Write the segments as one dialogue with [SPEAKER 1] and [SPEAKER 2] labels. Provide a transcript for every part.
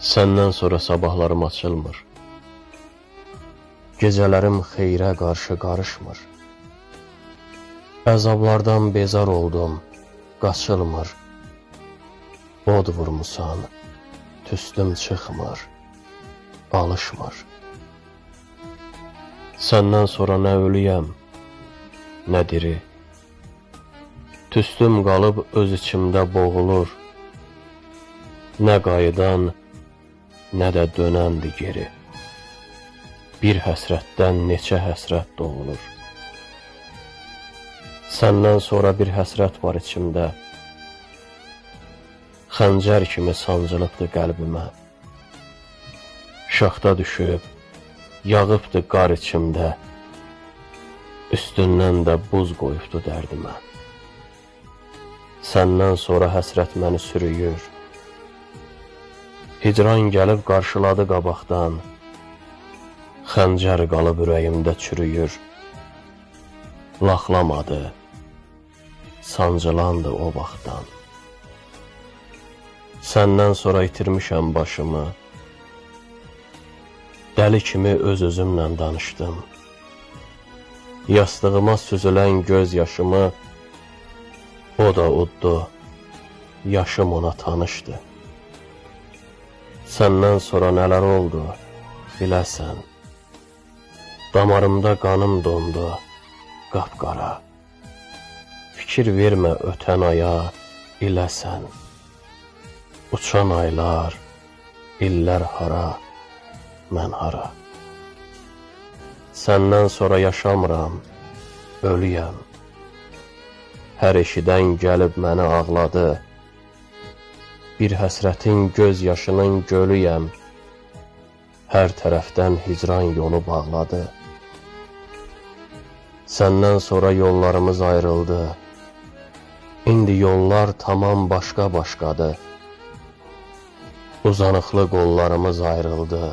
[SPEAKER 1] Səndən sonra sabahlarım açılmır. Gecələrim xeyrə qarşı qarışmır. Əzablardan bezar oldum, qaçılmır. Od vurmusan, tüstüm çıxmır, alışmır. Səndən sonra nə ölüyəm, nə diri. Tüstüm qalıb öz içimdə boğulur. Nə qayıdan, nə də dönəndir geri. Bir həsrətdən neçə həsrət doğulur. Səndən sonra bir həsrət var içimdə. Xəncər kimi sancılıbdır qəlbimə. Şaxta düşüb, yağıbdır qar içimdə. Üstündən də buz qoyubdu dərdimə. Səndən sonra həsrət məni sürüyür. Hicran gəlib qarşıladı qabaqdan. Xəncər qalıb ürəyimdə çürüyür. Laxlamadı, sancılandı o vaxtdan. Səndən sonra itirmişəm başımı. Dəli kimi öz-özümlə danışdım. Yastığıma süzülən göz yaşımı o da uddu, yaşım ona tanışdı. Səndən sonra nələr oldu, biləsən. Damarımda qanım dondu, qapqara. Fikir vermə ötən aya, iləsən. Uçan aylar, illər hara, mən hara. Səndən sonra yaşamıram, ölüyəm. Hər eşidən gəlib məni ağladı. Bir həsrətin göz yaşının gölüyəm. Hər tərəfdən hicran yolu bağladı. Səndən sonra yollarımız ayrıldı. İndi yollar tamam başqa-başqadır. Uzanıqlı qollarımız ayrıldı.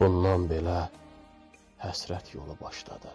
[SPEAKER 1] Bundan belə həsrət yolu başladı.